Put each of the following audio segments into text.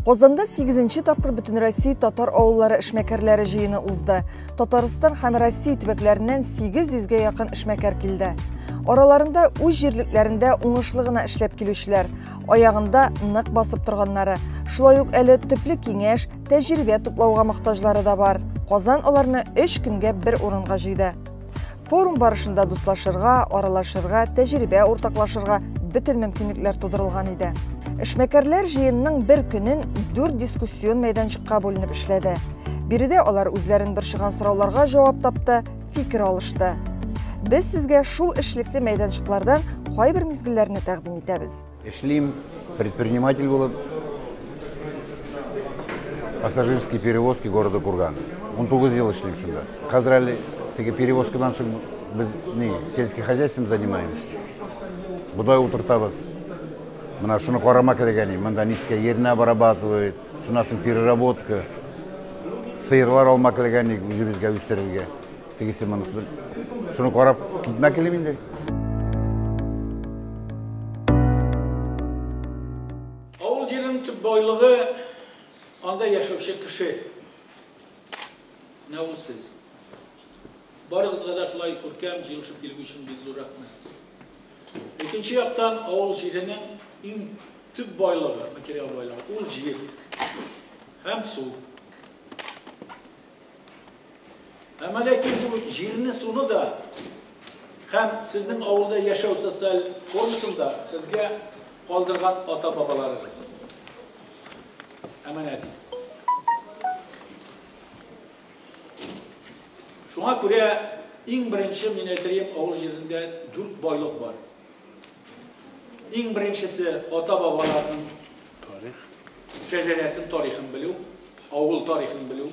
Казанда 8нче тапкыр Бөтенроссия татар авыллары эшмәкәрләре җыены узды. Татарстан һәм Россия төбәкләреннән 800гә якын эшмәкәр килде. Араларында үз җирлекләрендә уңышлы гына эшләп килүчеләр, аягында нык басып торганнары, шулай ук әле төпле киңәш, тәҗрибә туплауга мохтаҗлары да бар. Казан аларны 3 көнгә бер урынга җыйды. Форум барышында дуслашырга, аралашырга, тәҗрибә уртаклашырга бөтен мөмкинлекләр тудырылган иде. Эшмәкәрләр җыенның бер көнен 4 дискуссион мәйданчыкка бүленеп эшләде. Биредә алар үзләрен борчыган сорауларга җавап тапты, фикер алышты. Без сезгә шул эшлекле мәйданчыклардан кайбер мизгелләрне тәкъдим итәбез. Эшлим, предприниматель булып, пассажирские перевозки города Курган. 19 ел эшлим шунда. Хәзер әле теге перевозкадан соң без ни, сельским хозяйством занимаемся. Бодай утыртабыз. Менә шуны карама килгән, монда низкая ерна обрабатывает, шуннан соң переработка. Сыерлар алма килгән үзебезгә үстерергә. Тегесе монысы. Шуны карап китмә килим инде. Авыл җиренең төп байлыгы анда яшәүче кеше. Менә ул сез. Барыгызга да шулай күркәм җыелышып килү өчен бик зур рәхмәт. Икенче яктан авыл җиренең иң төп байлыгы, материал байлыгы, ул җир һәм су. Әмма ләкин бу җирне, суны да һәм сезнең авылда яшәү социаль формасын да сезгә калдырган ата-бабаларыгыз. Әманәт. Шуңа күрә иң беренче мин әйтер, авыл җирендә 4 байлык бар. Иң беренчесе ата-бабаларның тарих, шәҗәрәсен, тарихын белү, авыл тарихын белү,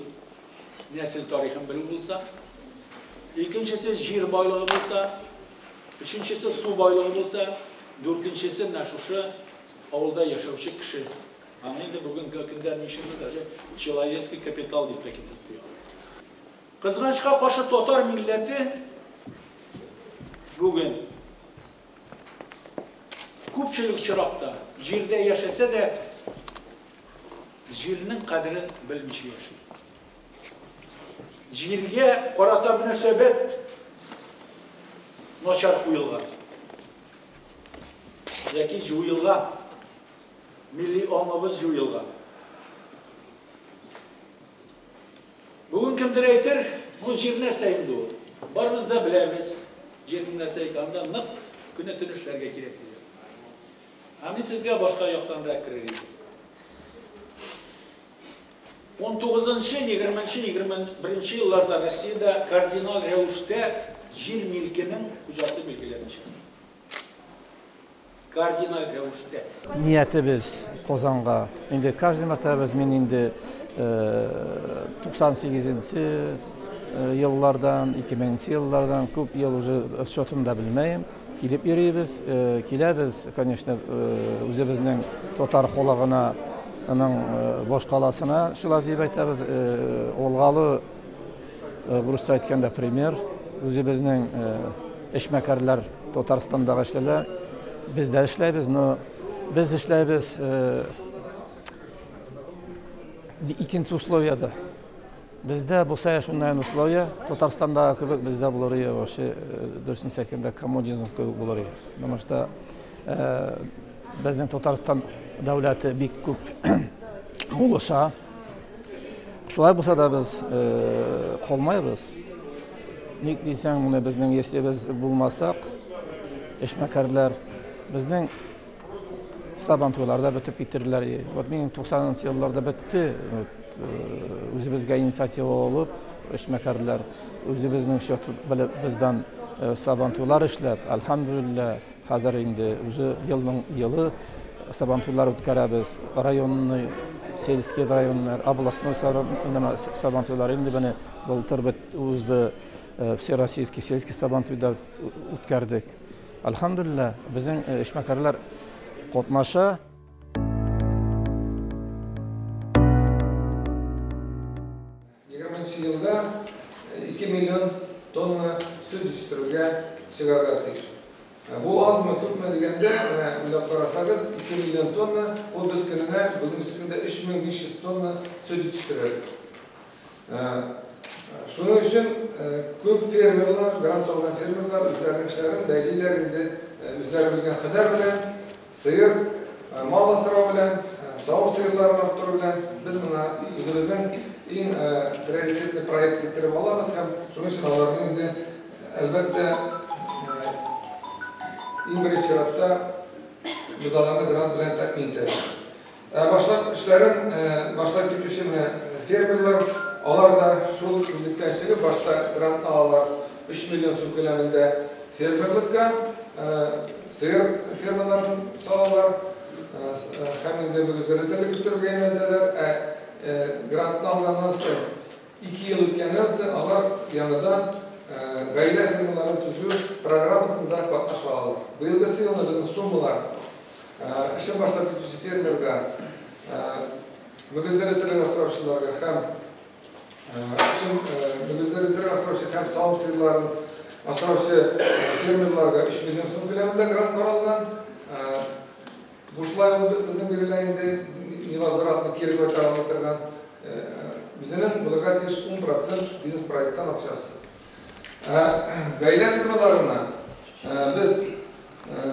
нәсел тарихын белү булса, икенчесе җир байлыгы булса, өченчесе су байлыгы булса, дүртенчесе менә шушы авылда яшәүче кеше. Аны инде бүгенге көндә ничек даже человеческий капитал дип тә китереп куялар. Кызганычка каршы татар милләте бүген күпчелек очракта җирдә яшәсә дә җирнең кадерен белмичә яши. Җиргә карата мөнәсәбәт начар куелган яки җуелган, милли аңыбыз җуелган. Бүген кемдер әйтер, бу җир нәрсә инде ул? Барыбыз да беләбез, җирнең нәрсә икәнен дә нык көне-төн эшләргә кирәк дигән. Ә мин сезгә башка яктанрак керер идем. 19-нчы, 20-нче, 21-нче елларда Россиядә кардиналь рәвештә җир милкенең хуҗасы билгеләнә. Кардиналь рәвештә. Ниятебез Казанга. Инде каждый мәртәбәбез мин инде 98-нче еллардан, 2000-нче еллардан күп ел уже счетын да белмәем. Килеп йөрибез, киләбез, конечно, үзебезнең татар халыгына, аның башкаласына шулай дип әйтәбез, Олгалы, русча әйткәндә пример, үзебезнең эшмәкәрләр Татарстандагы эшләләр, без дә эшләйбез, но без эшләйбез икенче условияда. Бездә булса шундай условия, Татарстандагы кебек бездә булыр иде, вообще, дөресен әйткәндә, коммунизм кебек булыр иде. Потому что безнең Татарстан дәүләте бик күп булыша. Шулай булса да без калмайбыз. Ник дисәң, моны безнең, если без булмасак, эшмәкәрләр безнең Сабантуйларда бетеп китерләр. Вот минем 90-нчы елларда бетте. Вот, үзебезгә инициатива алып, эшмәкәрләр үзебезнең счет белеп бездән сабантуйлар эшләп, альхамдулилла, хәзер инде уже елның елы сабантуйлар үткәрәбез. Районный, сельский районнар, областной сабантуйлар инде менә былтыр бит узды, всероссийский сельский сабантуйда үткәрдек. Альхамдулилла, безнең эшмәкәрләр катнаша. Егерменче елда 2 миллион тонна сөт җитештерүгә чыгарга тиеш. Бу азмы, күпме дигәндә, менә уйлап карасагыз, 2 миллион тонна, ул без көненә бүгенге көндә 3500 тонна сөт җитештерәбез. Шуның өчен күп фермерлар, грант алган фермерлар үзләренең эшләрен бәйлиләр инде үзләре белгән һөнәр белән, сыер, мал асрау белән, савым сыерларын арттыру белән. Без моны үзебезнең иң приоритетный проект иттереп алабыз һәм шуның өчен аларны инде, әлбәттә, иң беренче чиратта без аларны грант белән тәэмин итәбез. Башлап эшләрен башлап китүче менә фермерлар, алар да шул үзлектән чыгып башта грант алалар 3 миллион сум күләмендә фермерлыкка, сыер фермаларын салалар һәм инде мөгезле терлек үстерүгә юнәлтәләр. Ә грантны алганнан соң 2 ел үткәннән соң алар яңадан гаилә фермаларын төзү программасында катнаша алалар. Быелгысы елны безнең суммалар эшен башлап китүче фермерга, мөгезле терлек асраучыларга һәм эшен мөгезле терлек асраучы һәм савым сыерларын асраучы фермерларга 3 миллион сум күләмендә грант каралган. Бушлай ул безнең бирелә инде, невозвратно кире кайтарыла торган. Үзенең булырга тиеш 10% бизнес-проекттан акчасы. Гаилә фермаларына без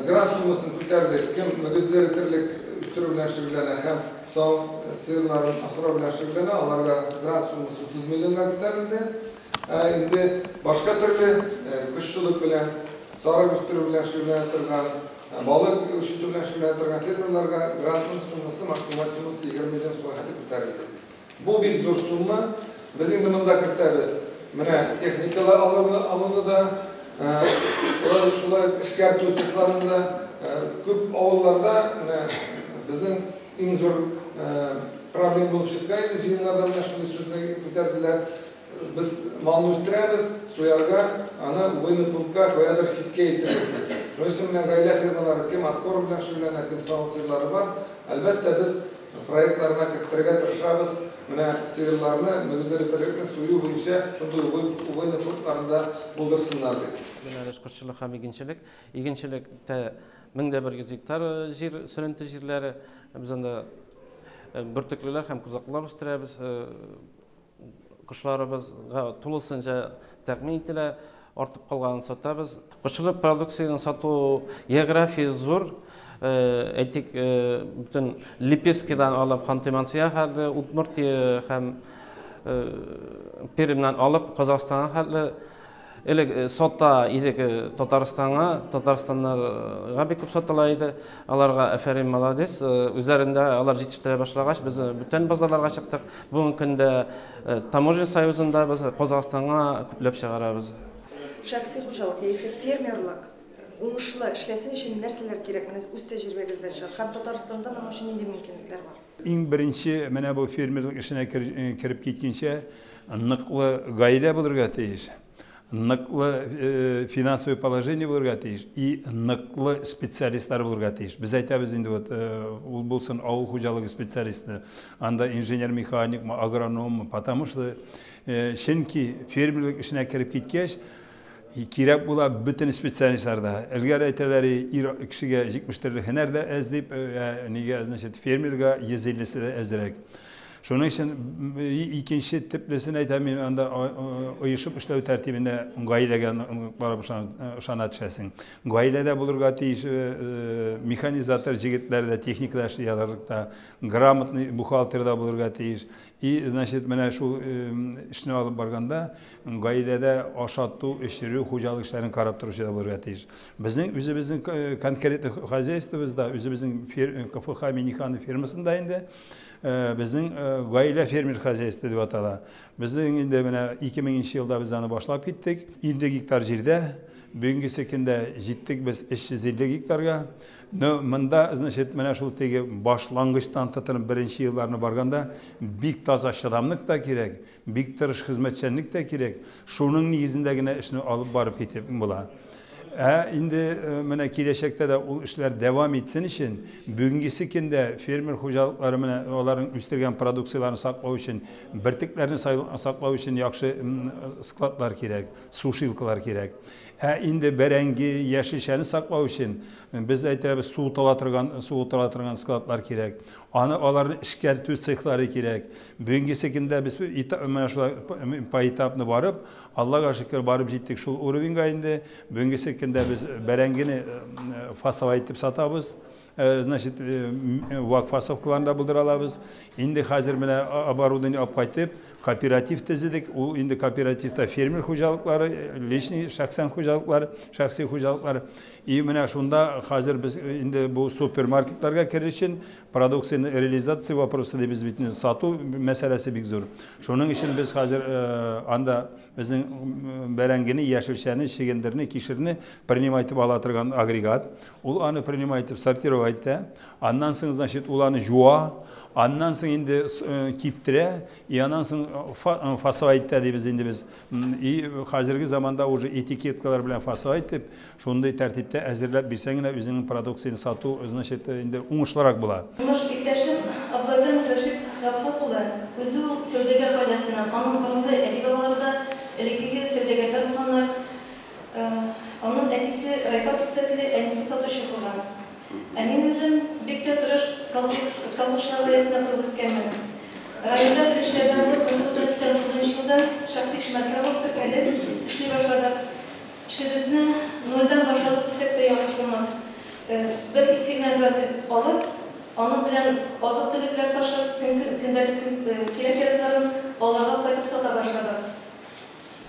грант суммасын күтәрдек. Кем мөгезле терлек үстерү белән шөгыльләнә һәм савым сыерларын асрау белән шөгыльләнә, аларга грант суммасы 30 миллионга күтәрелде. Инде башка төрле кошчылык белән, сарык үстерү белән шөгыльләнә торган, балык үрчетү белән шөгыльләнә торган фермерларга грантның суммасы, максималь суммасы 20 миллион сумга хәтле күтәрелде. Бу бик зур сумма. Без инде монда кертәбез менә техникалар алуны да, шулай эшкәртү цехларында. Күп авылларда менә безнең иң зур проблема булып чыккан инде җыеннарда менә шундый сүзне күтәрделәр. Без малны үстерәбез, суярга, аны убойный пунктка каядыр читкә илтәбез. Шуның өчен менә гаилә фермалары кем откорм белән шөгыльләнә, кем савым сыерлары бар, әлбәттә, без проектларына кертергә тырышабыз. Менә сыерларны, мөгезле терлекне сую буенча шундый убойный пунктларында булдырсыннар дип. Юнәлеш кошчылык һәм игенчелек. Игенчелектә 1100 гектар җир, сөренте җирләре. Без анда бөртеклеләр һәм кузаклар үстерәбез. Кошларыбызга тулысынча тәэмин ителә, артып калганын сатабыз. Кошчылык продукциясен сату географиясе зур. Әйтик, бөтен Липецкидан алып Ханты-Мансига хәтле, Удмуртия һәм Пермьнән алып Казахстанга хәтле. Элек сата идек Татарстанга, татарстаннарга бик күп сатыла иде. Аларга афәрин, молодец. Үзләрендә алар җитештерә башлагач, без бүтән базарларга чыктык. Бүгенге көндә таможня союзында без Казахстанга күпләп чыгарабыз. Шәхси хуҗалык яисә фермерлык уңышлы эшләсен өчен нәрсәләр кирәк? Менә үз тәҗрибәгездән чыгып, һәм Татарстанда моның өчен нинди мөмкинлекләр бар? Иң беренче менә бу фермерлык эшенә кереп киткәнчә ныклы гаилә булырга тиеш, ныклы финансовый положение булырга тиеш и ныклы специалистлар булырга тиеш. Без әйтәбез инде, вот ул булсын авыл хуҗалыгы специалисты, анда инженер-механик, агроном, потому что чөнки фермерлык эшенә кереп киткәч кирәк була бөтен специалистлар да. Элгәр әйтәләр, ир кешегә 70 төрле һөнәр дә әз дип, нигә, значит, фермерга 150-се дә әзрәк. Шуның өчен икенче төплесен әйтәм мин, анда оешып эшләү тәртибендә гаиләгә ныклап ышана төшәсең. Гаиләдә булырга тиеш механизатор җегетләр дә, техникада эшли алырлык та, грамотный бухгалтер да булырга тиеш. И, значит, менә шул эшне алып барганда гаиләдә ашату, эчерү, хуҗалык эшләрен карап торучы да булырга тиеш. Безнең үзебезнең конкретный хозяйствобызда, үзебезнең КФХ Миниханов фирмасында инде безнең гаилә фермер хозяйство дип атала. Безнең инде менә 2000 елда без аны башлап киттек. 50 гектар җирдә, бүгенге көндә җиттек без 350 гектарга. Но монда, значит, менә шул теге башлангычтан тотынып беренче елларны барганда бик таза чыдамлык та кирәк, бик тырыш хезмәтчәнлек тә кирәк. Шуның нигезендә генә эшне алып барып китеп була. Ә инде менә киләчәктә дә ул эшләр дәвам итсен өчен, бүгенгесе көндә фермер хуҗалыклары менә аларның үстергән продукцияләрен саклау өчен, бөртекләрне саклау өчен яхшы складлар кирәк, сушилкалар кирәк. Ә инде бәрәңге, яшелчәне саклау өчен без әйтәбез, суытыла торган складлар кирәк. Аны аларны эшкәртү цехлары кирәк. Бүгенгесе көндә без менә шулай поэтапно барып, Аллага шөкер, барып җиттек шул уровеньга инде. Бүгенгесе көндә без бәрәңгене фасовать итеп сатабыз. Значит, вак фасовкаларын да булдыра алабыз. Инде хәзер менә оборудование алып кайтып, кооператив төзедек. Ул инде кооперативта фермер хуҗалыклары, личный шәхсән хуҗалыклар, шәхси хуҗалыклар. И менә шунда хәзер без инде бу супермаркетларга керер өчен продукцияне реализация вопросы дибез бит, сату мәсьәләсе бик зур. Шуның өчен без хәзер анда безнең бәрәңгене, яшелчәне, чөгендерне, кишерне принимать итеп ала торган агрегат. Ул аны принимать итеп сортировать итә. Аннан соң, значит, ул аны жуа, аннан соң инде киптерә, и аннан соң фасовать итә дибез инде без. И хәзерге заманда уже этикеткалар белән фасовать итеп, шундый тәртиптә әзерләп бирсәң генә үзеңнең продукцияне сату, значит, инде уңышлырак була. Тормыш иптәшем Абдулазанов Рәшит Гаффат улы, үзе ул сәүдәгәр гаиләсеннән, аның борынгы әби-бабалары да элеккеге сәүдәгәрләр булганнар. Аның әтисе райпо председателе, әнисе сатучы булган. Ә мин үзем бик тә тырыш колхозчылар гаиләсендә туып үскәнмен. Районда беренчеләрдән булып 1989 елда шәхси эшмәкәр булып теркәлеп эшли башладык. Эшебезне нольдән башладык дисәк тә ялгыш булмас. Бер иске генә газель алып, аның белән азык-төлекләр ташып, көндәлек кирәк-яракларын аларга кайтып сата башладык.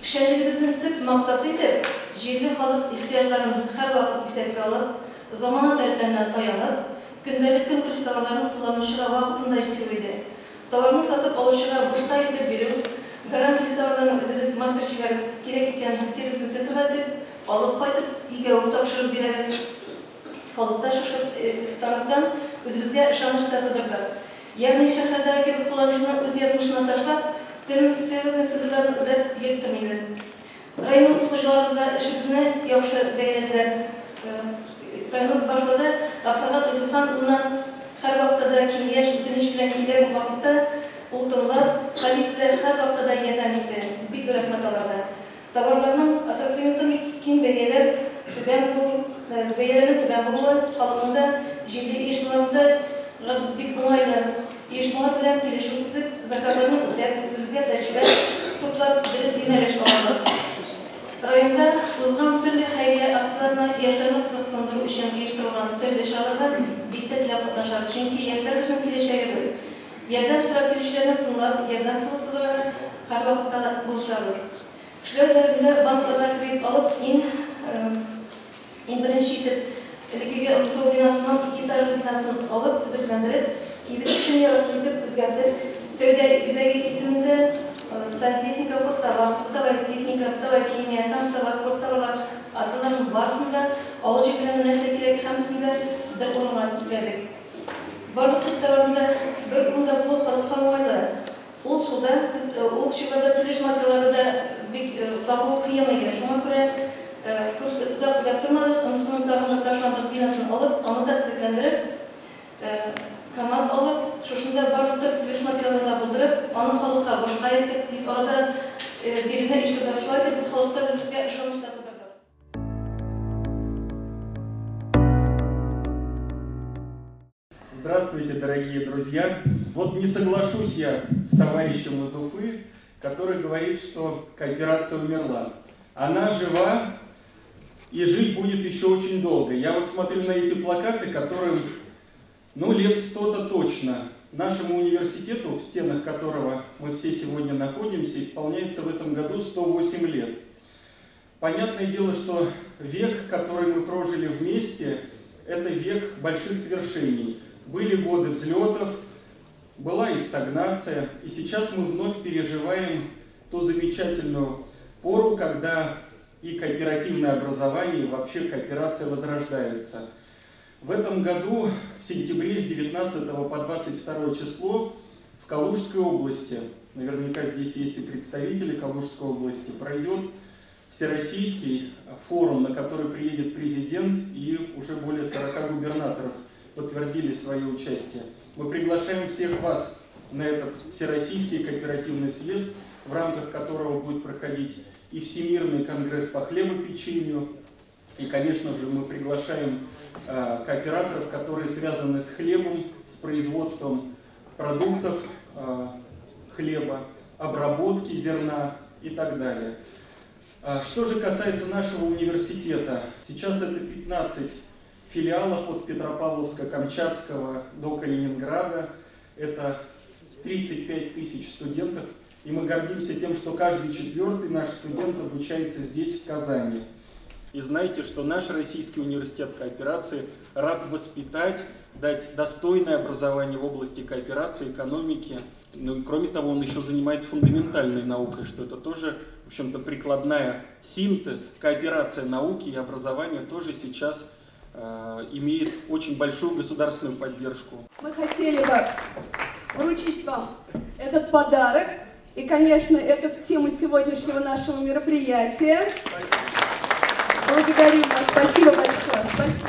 Эшчәнлегебезнең төп максаты итеп, җирле халык ихтыяҗларын һәрвакыт исәпкә алып, замана таләпләренә таянып, көндәлек көнкүреш товарларын кулланучыга вакытында җиткерү иде. Товарны сатып алучыга бушка илтеп бирү, гарантияле товарларны үзебез мастер җибәреп, кирәк икән сервисный центрга илтеп, алып кайтып, өйгә үк тапшырып бирәбез. Халыкта шушы тарафтан үзебезгә ышаныч та тудырдык. Ягъни шәһәрдәге кебек кулланучыны үз язмышына ташлап, сервисный центрларын эзләп йөреп тормыйбыз. Районыбыз хуҗаларыбыз да эшебезне яхшы бәяләделәр. Районыбыз башлыгы Габфәргать Гыйлемхан улына һәрвакытта да киңәш, үтенеч белән килгән вакытта ул тыңлап, хәл итте, һәрвакытта да ярдәм итте. Бик зур рәхмәт аларга. Товарларның ассортиментын киң бәяләр түбән булу, бәяләрнең түбән булуы халыкның да, җирле оешмаларның да бик уңайлы. Оешмалар белән килешү төзеп, заказларны үтәп, үзебезгә тәҗрибә туплап, дөрес юнәлеш алабыз. Районда узган төрле хәйрия акцияләренә яшьләрне кызыксындыру өчен оештырылган төрле чараларда бик тә теләп катнашабыз, чөнки яшьләр безнең киләчәгебез. Ярдәм сорап килүчеләрне тыңлап, ярдәм кулы сузарга һәрвакытта да булышабыз. Эшләү дәверендә банкларга кредит алып, иң иң беренче итеп элеккеге МСО бинасының ике этажлы бинасын алып, төзекләндереп, кибет өчен яраклы итеп үзгәртеп, сәүдә үзәге исемендә сантехника, хозтовар, бытовая техника, бытовая химия, канцтовар, спорттоварлар, акцияләрнең барысын да, авыл җирлегенә нәрсә кирәк, һәммәсен дә бер урынга китердек. Барлык төр товарның да бер урында булуы халыкка уңайлы. Ул чорда, ул чорда төзелеш материаллары да бик табу кыен иде. Шуңа күрә күп озак уйлап тормадык, МСУның тагын бер ташландык бинасын алып, аны да төзекләндереп, КАМАЗ алып, шушында барлык төр төзелеш материалларын да булдырып, аны халыкка бушка илтеп, тиз арада бирүне оештырдык. Шулай итеп, без халыкта үзебезгә ышаныч та тудырдык. Здравствуйте, дорогие друзья! Вот не соглашусь я с товарищем из Уфы, который говорит, что кооперация умерла. Она жива и жить будет еще очень долго. Я вот смотрю на эти плакаты, которым, ну, лет 100-то точно. Нашему университету, в стенах которого мы все сегодня находимся, исполняется в этом году 108 лет. Понятное дело, что век, который мы прожили вместе, это век больших свершений. Были годы взлетов, была и стагнация, и сейчас мы вновь переживаем ту замечательную пору, когда и кооперативное образование, и вообще кооперация возрождается. В этом году, в сентябре, с 19 по 22 число, в Калужской области, наверняка здесь есть и представители Калужской области, пройдет всероссийский форум, на который приедет президент и уже более 40 губернаторов подтвердили свое участие. Мы приглашаем всех вас на этот всероссийский кооперативный съезд, в рамках которого будет проходить и Всемирный конгресс по хлебопечению. И, конечно же, мы приглашаем кооператоров, которые связаны с хлебом, с производством продуктов хлеба, обработки зерна и так далее. Что же касается нашего университета, сейчас это 15 филиалов от Петропавловска-Камчатского до Калининграда. Это 35 тысяч студентов. И мы гордимся тем, что каждый четвертый наш студент обучается здесь, в Казани. И знаете, что наш Российский университет кооперации рад воспитать, дать достойное образование в области кооперации, экономики. Ну и кроме того, он еще занимается фундаментальной наукой, что это тоже, в общем-то, прикладная синтез, кооперация науки и образования тоже сейчас имеет очень большую государственную поддержку. Мы хотели бы вручить вам этот подарок. И, конечно, это в тему сегодняшнего нашего мероприятия. Благодарим вас. Спасибо большое. Спасибо.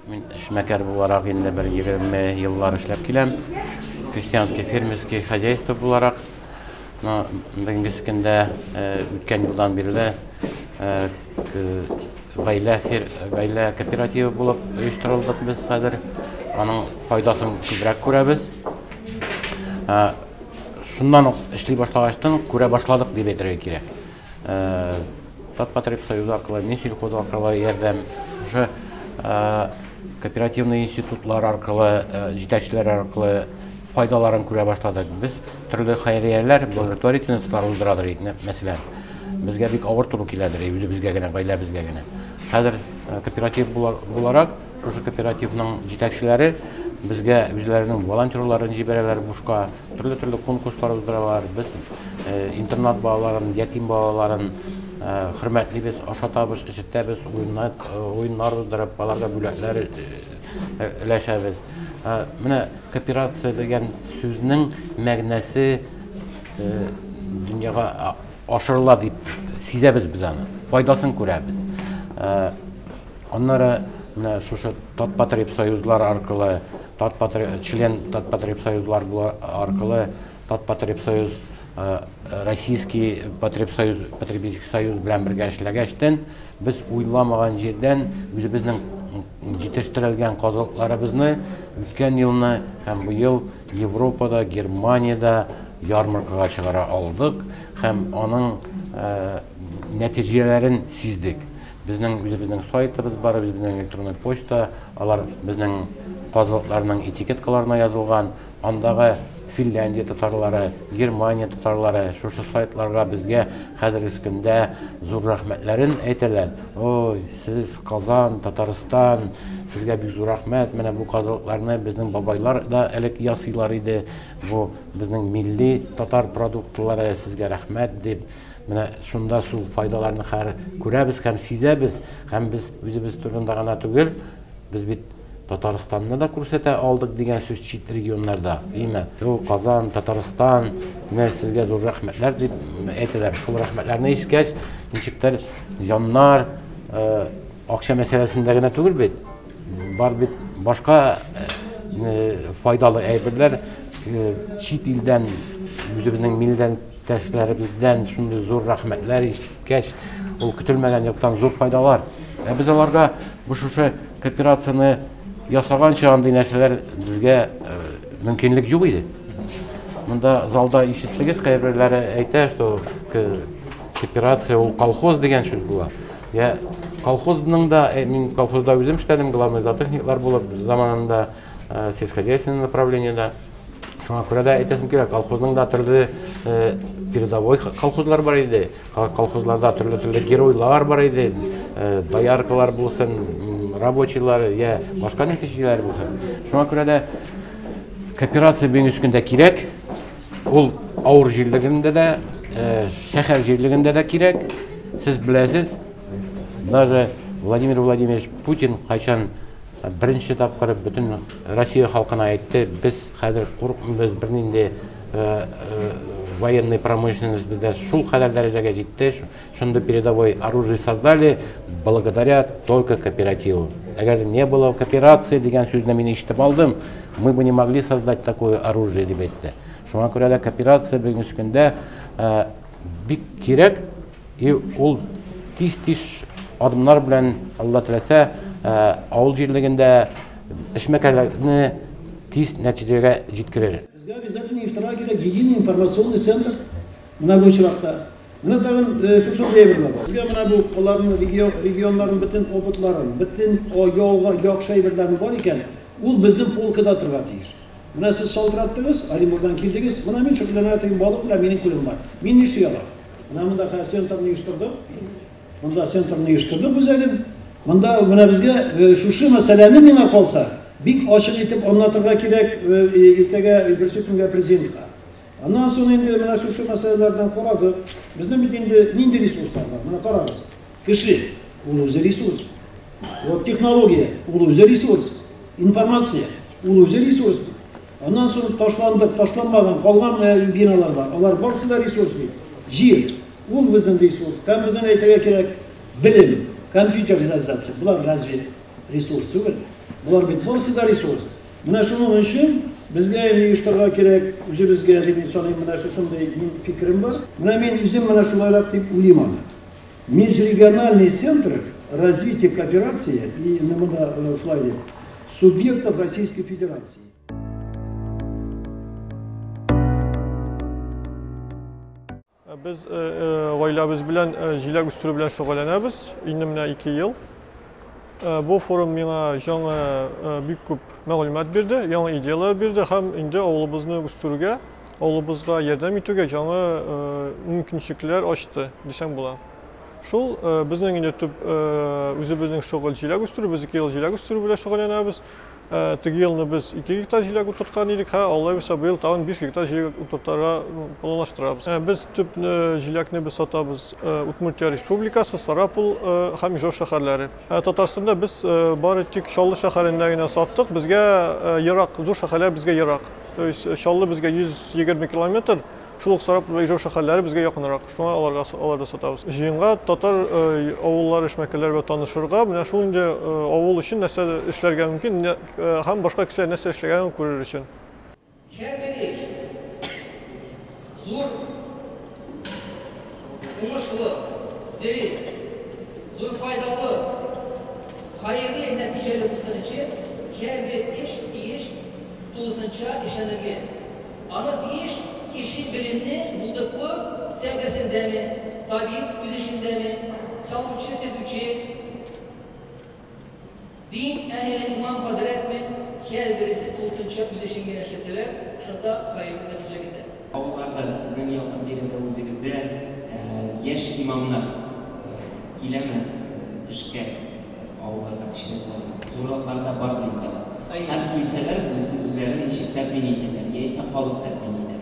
Мин эшмәкәр буларак инде бер 20 еллар эшләп киләм. Крестьянский фермерский хозяйство буларак. Но бүгенге көндә үткән елдан бирле гаилә кооперативы булып оештырылдык без хәзер. Аның файдасын күбрәк күрәбез. Шуннан ук эшли башлагачтан күрә башладык дип әйтергә кирәк. Татпотребсоюз аркылы, Минсельхоз аркылы ярдәм, шушы кооперативный институтлар аркылы, җитәкчеләр аркылы файдаларын күрә башладык. Без төрле хәйрияләр, благотворительностьлар уздырадыр идек, мәсәлән. Безгә бик авыр туры киләдер, үзебезгә генә, гаиләбезгә генә. Хәзер кооператив буларак, шушы кооперативның җитәкчеләре безгә үзләренең волонтерларын җибәрәләр бушка, төрле-төрле конкурслар уздыралар. Без интернат балаларын, ятим балаларын хөрмәтлибез, ашатабыз, эчертәбез, уеннар уздырып, аларга бүләкләр өләшәбез. Менә кооперация дигән сүзнең мәгънәсе дөньяга ашырыла дип сизәбез без аны, файдасын күрәбез. Аннары менә шушы Татпотребсоюзлар аркылы, член Татпотребсоюзлар аркылы Татпотребсоюз, Российский потребсоюз, потребительский союз белән бергә эшләгәчтен, без уйламаган җирдән үзебезнең җитештерелгән казылыкларыбызны үткән елны һәм быел Европада, Германиядә ярмаркага чыгара алдык һәм аның нәтиҗәләрен сиздек. Безнең үзебезнең сайтыбыз бар, безнең электронный почта, алар безнең казылыкларның этикеткаларына язылган, андагы Финляндия татарлары, Германия татарлары шушы сайтларга безгә хәзерге көндә зур рәхмәтләрен әйтәләр. Ой, сез Казан, Татарстан, сезгә бик зур рәхмәт. Менә бу казылыкларны безнең бабайлар да элек ясыйлар иде. Бу безнең милли татар продуктлары, сезгә рәхмәт дип. Менә шунда шул файдаларны хәзер күрәбез һәм сизәбез. Һәм без үзебез турында гына түгел, без бит Татарстанны да күрсәтә алдык дигән сүз чит регионнарда. Димә, ул Казан, Татарстан, менә сезгә зур рәхмәтләр дип әйтәләр. Шул рәхмәтләрне ишеткәч, ничектер җаннар акча мәсьәләсендә генә түгел бит, бар бит башка файдалы әйберләр чит илдән, үзебезнең милләттәшләребездән шундый зур рәхмәтләр ишеткәч, ул көтелмәгән яктан зур файдалар. Ә без аларга бу шушы кооперацияне ясаганча андый нәрсәләр безгә мөмкинлек юк иде. Монда залда ишеттегез, кайберләре әйтә, что кооперация ул колхоз дигән сүз була. Я колхозның да, мин колхозда үзем эшләдем, главный зоотехниклар булып заманында сельскохозяйственное направлениедә. Шуңа күрә дә әйтәсем килә, колхозның да төрле передовой колхозлар бар иде. Колхозларда төрле-төрле геройлар бар иде. Дояркалар булсын, рабочийлар, я башка нәтиҗәләр булсын. Шуңа күрә дә кооперация бүгенге көндә кирәк. Ул авыр җирлегендә дә, шәһәр җирлегендә дә кирәк. Сез беләсез, даже Владимир Владимирович Путин кайчан беренче тапкыр бөтен Россия халкына әйтте, без хәзер курыкмыйбыз, бернинди военный промышленность бездә шул кадәр дәрәҗәгә җитте, шундый передовой оружие создали благодаря только кооперативу. Әгәр не было кооперации дигән сүзне мин ишетеп алдым, мы бы не могли создать такое оружие дип әйтте. Шуңа күрә дә кооперация бүгенге көндә бик кирәк. И ул тиз-тиз адымнар белән, Алла теләсә, авыл җирлегендә эшмәкәрлекне тиз нәтиҗәгә җиткерер. Безгә обязательно оештырырга кирәк единый информационный центр менә бу очракта. Менә тагын шушы әйберләр бар. Безгә менә бу аларның регионнарның бөтен опытларын, бөтен яхшы әйберләрен бар икән, ул безнең полкада торырга тиеш. Менә сез шалтыраттыгыз, Оренбургтан килдегез, менә мин шөгыльләнә торган балык белән минем күлем бар. Мин нишли алам? Менә монда хәзер центрны оештырдык. Монда центрны оештырдык үзәген. Монда менә безгә шушы мәсьәләне миңа калса, бик ачык итеп аңлатырга кирәк иртәгә берсе көнгә президентка. Аннан соң инде менә шушы мәсьәләләрдән карадык. Безнең бит инде нинди ресурслар бар? Менә карагыз. Кеше ул үзе ресурс. Вот технология ул үзе ресурс. Информация ул үзе ресурс. Аннан соң ташландык, ташланмаган, калган биналар бар. Алар барысы да ресурс бит. Җир ул безнең ресурс. Һәм безнең әйтергә кирәк, белем, компьютеризация, булар разве ресурс түгел? Булар бит барысы да ресурс. Менә шуның өчен безгә инде оештырырга кирәк, үзебезгә дип мин саныйм, менә шушындый фикерем бар. Менә мин үзем менә шулайрак дип уйлыйм аны. Межрегиональный центр развития кооперации и монда шулай дип субъектов Российской Федерации. Без гаиләбез белән җиләк үстерү белән шөгыльләнәбез. Инде менә 2 ел. Бу форум миңа яңа бик күп мәгълүмат бирде, яңа идеялар бирде һәм инде авылыбызны үстерүгә, авылыбызга ярдәм итүгә яңа мөмкинчелекләр ачты дисәң була. Шул безнең инде төп үзебезнең шөгыль җиләк үстерү, без 2 ел җиләк үстерү белән шөгыльләнәбез. Теге елны без 2 гектар җиләк утырткан идек, һә Алла бирсә быел тагын 5 гектар җиләк утыртырга планлаштырабыз. Без төп җиләкне без сатабыз Удмуртия Республикасы, Сарапул һәм Ижау шәһәрләре. Татарстанда без бары тик Чаллы шәһәрендә генә саттык. Безгә ерак, зур шәһәрләр безгә ерак. То есть Чаллы безгә 120 километр, шул ук Сарапул вә Ижау шәһәрләре безгә якынрак. Шуңа аларда сатабыз. Җыенга татар авыллары эшмәкәрләре белән танышырга, менә шул инде авыл өчен нәрсә эшләргә мөмкин һәм башка кешеләр нәрсә эшләгәнен күрер өчен. Һәрбер эш зур, уңышлы, дөрес, зур файдалы, хәерле нәтиҗәле булсын өчен һәрбер эш тиеш тулысынча эшләнергә. Аны тиеш кеше белемне булдыклы сәүдәсендәме, табиб үз эшендәме, салучы, төзүче, дин әһеле имам хәзрәтме, һәрбересе тулысынча үз эшен генә эшләсәләр, шунда хәерле нәтиҗә китә. Авылларда сезнең якын тирәдә үзегездә яшь имамнар киләме эшкә авылларга, кечерәкләргә? Зурлыкларда бардыр инде алар. Һәм килсәләр, үзләрен ничек тәэмин итәләр, яисә халык тәэмин итә?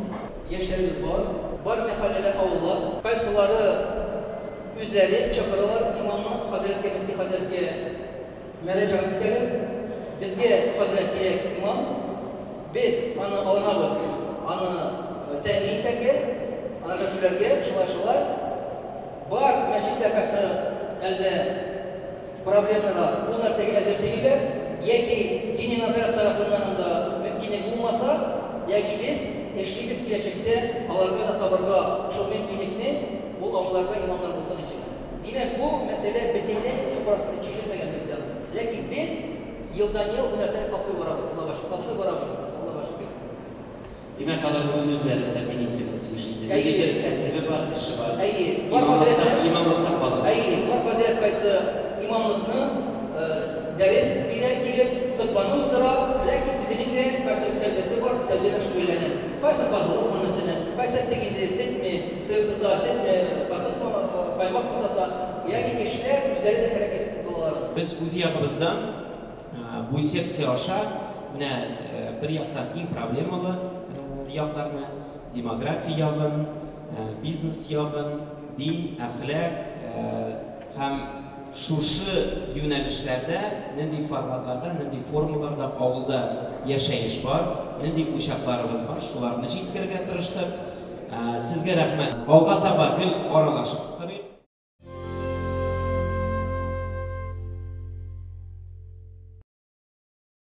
Яшьләребез бар, бар мәхәлләләр, авыллар, кайсылары үзләре чакыралар имамны, хәзрәткә, мөфти хәзрәткә мөрәҗәгать итәләр. Безгә хәзрәт кирәк имам, без аны алынабыз, аны тәэмин итәргә, анарга түләргә, шулай-шулай. Бар мәчетләр кайсы әлдә проблемалар, ул нәрсәгә әзер түгелләр, яки дини назарат тарафыннан анда мөмкинлек булмаса, яки без эшлибез киләчәктә аларга да табарга шул мөмкинлекне, ул авылларга имамнар булсын өчен. Димәк, бу мәсьәлә бөтенләй 100% чишелмәгән бездә. Ләкин без елдан-ел бу нәрсәне каплый барабыз, Аллага шөкер, каплый барабыз, Аллага шөкер. Димәк, алар үз-үзләрен тәэмин итәргә тиеш инде. Ниндидер кәсебе бар, эше бар. Әйе, Имамлыктан калып. Әйе, бар хәзрәт кайсы имамлыкны дәрес бирә килеп, хотбаны уздыра, ләкин үзенең дә кайсы сәүдәсе бар, сәүдә белән шөгыльләнә. Кайсы казылыкмы, мәсәлән, кайсы теге инде сөтме, сыр тота, сөтме, катыкмы, каймакмы сата. Ягъни кешеләр үзләре дә хәрәкәт кылалар. Без үз ягыбыздан бу секция аша менә бер яктан иң проблемалы якларны, демография ягын, бизнес ягын, дин, әхлак һәм шушы юнәлешләрдә нинди форматларда, нинди формаларда авылда яшәеш бар, нинди учакларыбыз бар, шуларны җиткерергә тырыштык. Сезгә рәхмәт. Алга таба гел аралашып торыйк.